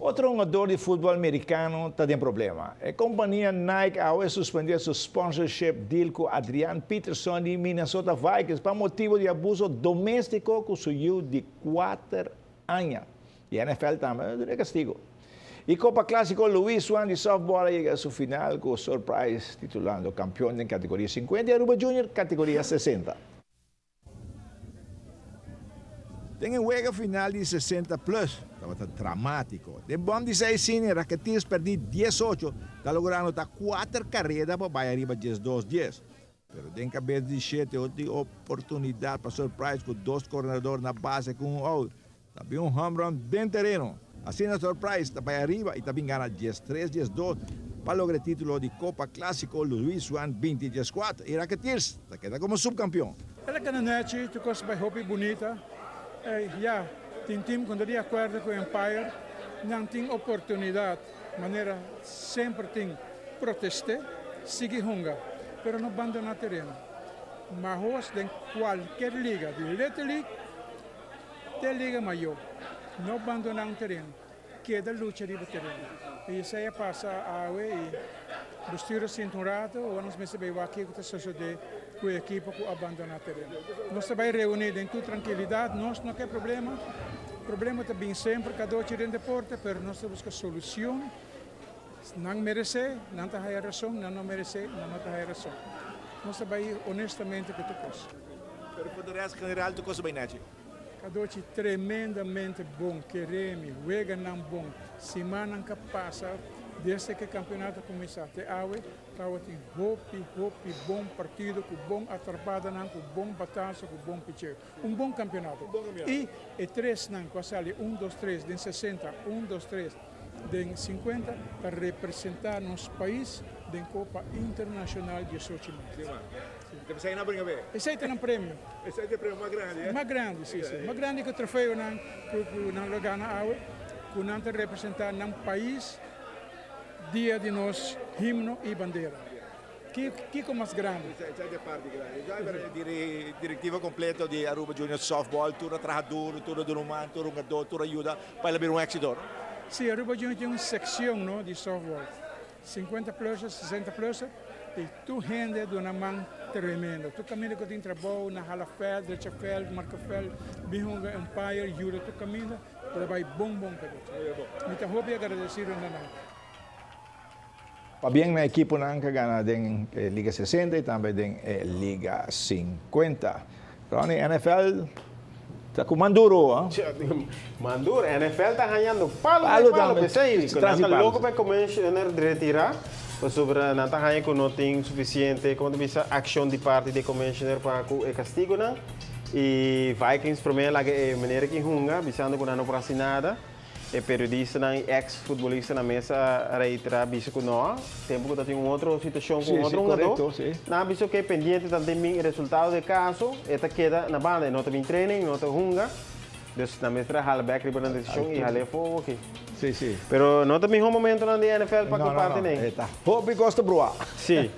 Otro hungador di futbol mericano ta den problema. E compania Nike awe suspendia su sponsorship deal cu Adrian Peterson di Minnesota Vikings pa motibo di abuso domestico cu su yiu di kuater aña. Di NFL tambe a duna e castigo. Y Copa Clasico Luis Swan di softball a yega su final cu surprise titulando campeon den categoria 50 y Aruba Junior categoria 60. Den e wega final di 60 plus tabata dramatico. Den bom di seis inning Racketeers perdi 18 ta logra anota kuater careda pa bay ariba 12 dies. Pero den kabes di shete o tin oportunidat pa Surprise ku dos koredor na base ku un out. Ta bin un home run den tereno. Asina Surprise ta bai ariba i ta bin gana 13 12 pa logra e titulo di Copa Clasico Luis Juan 20 14 i Racketeers ta keda komo subkampion. El a gana nechi, tur kos bai hopi bunita. Ya, tin team ku no ta di akuerdo ku umpire, nan tin oportunidat. Manera semper tin protesté, sigui hunga, pero no bandoná tereno. Mahos den kualker liga, di Little League te Liga Mayó, no bandoná un tereno, keda lucha riba tereno. I esei a pasa awe i bestuur a sinta un rato, awor nos mester bai wak kiko ta sosodé ku e ekipo ku a bandoná tereno. Nos ta bai reuní den tur trankilidat, nos no ke problema, problema ta bin semper kadochi den deporte, pero nos ta buska solucion, nan meresé, nan ta haya rason, nan no meresé, nan no ta haya rason. Nos ta bai honestamente ku tur kos. Pero for de rest general tur kos ta bai nechi. Kadochi tremendamente bon, keremi, weganan bon, simannan ka pasa desde ke kampeonato a kuminsá te awe. Tabatin hopi, hopi bon partido ku bon atrapadanan, ku bon bataso, ku bon picheo. Un bon kampeonato. I e tresnan ku a sali un, dos, tres den sesenta, un, dos, tres den sinkuenta ta representá nos pais den Kopa Internashonal diesocho maart. Esei ta nan premio. Esei ta e premio mas grandi, eh? Mas grandi, si, si. Mas grandi ku trofeonan ku nan lo gana awe, ku nan ta representá nan pais. Dia di nos himno y bandera. Kico mas grandi? Esaki e parti grandi. E directiva completo di Aruba Junior Softball tur a traha duro, tur a duna un man, tur a hungador, tur a yuda pa el a bira un exito, no? Si, Aruba Junior tin un seccion, no, di softball. 50 pluser, 60 pluser y tur hende a duna man tremendo. Tur caminda cu tin trabou, na hala veld, drecha veld, marca veld, bin hunga umpire, yuda tur caminda. Pero bai bon bon Pedro. Mi ta hopi agradecido na nan. Pabien na ekiponan ku a gana den e Liga 60 i tambe den e Liga 50. Ronnie, NFL ta ku man duro, ho? Man duro. NFL ta hañando palo den palo. P'esei ku nan ta loko pa e commissioner retira pasobra nan ta haña ku no tin sufisiente, komo ta bisa, akshon di parti di e commissioner pa ku e kastigunan. E Vikings prome a laga e manera ki hunga, bisando ku nan no por hasi nada. E periodistanan i eks futbolistanan mes a reitera bisa ku no, tempu ku ta tin un otro situashon ku un otro hungadó, nan a bisa oke pendiente ta den bin e resultado di e kaso, e ta keda na banda, e no ta bin training, e no ta hunga. Dus nan mester a hala bek riba nan desishon i hal'é afó oki. Pero no ta mihó momentonan di NFL pa ku parti n'e. E ta hopi kos ta bruá. Sí.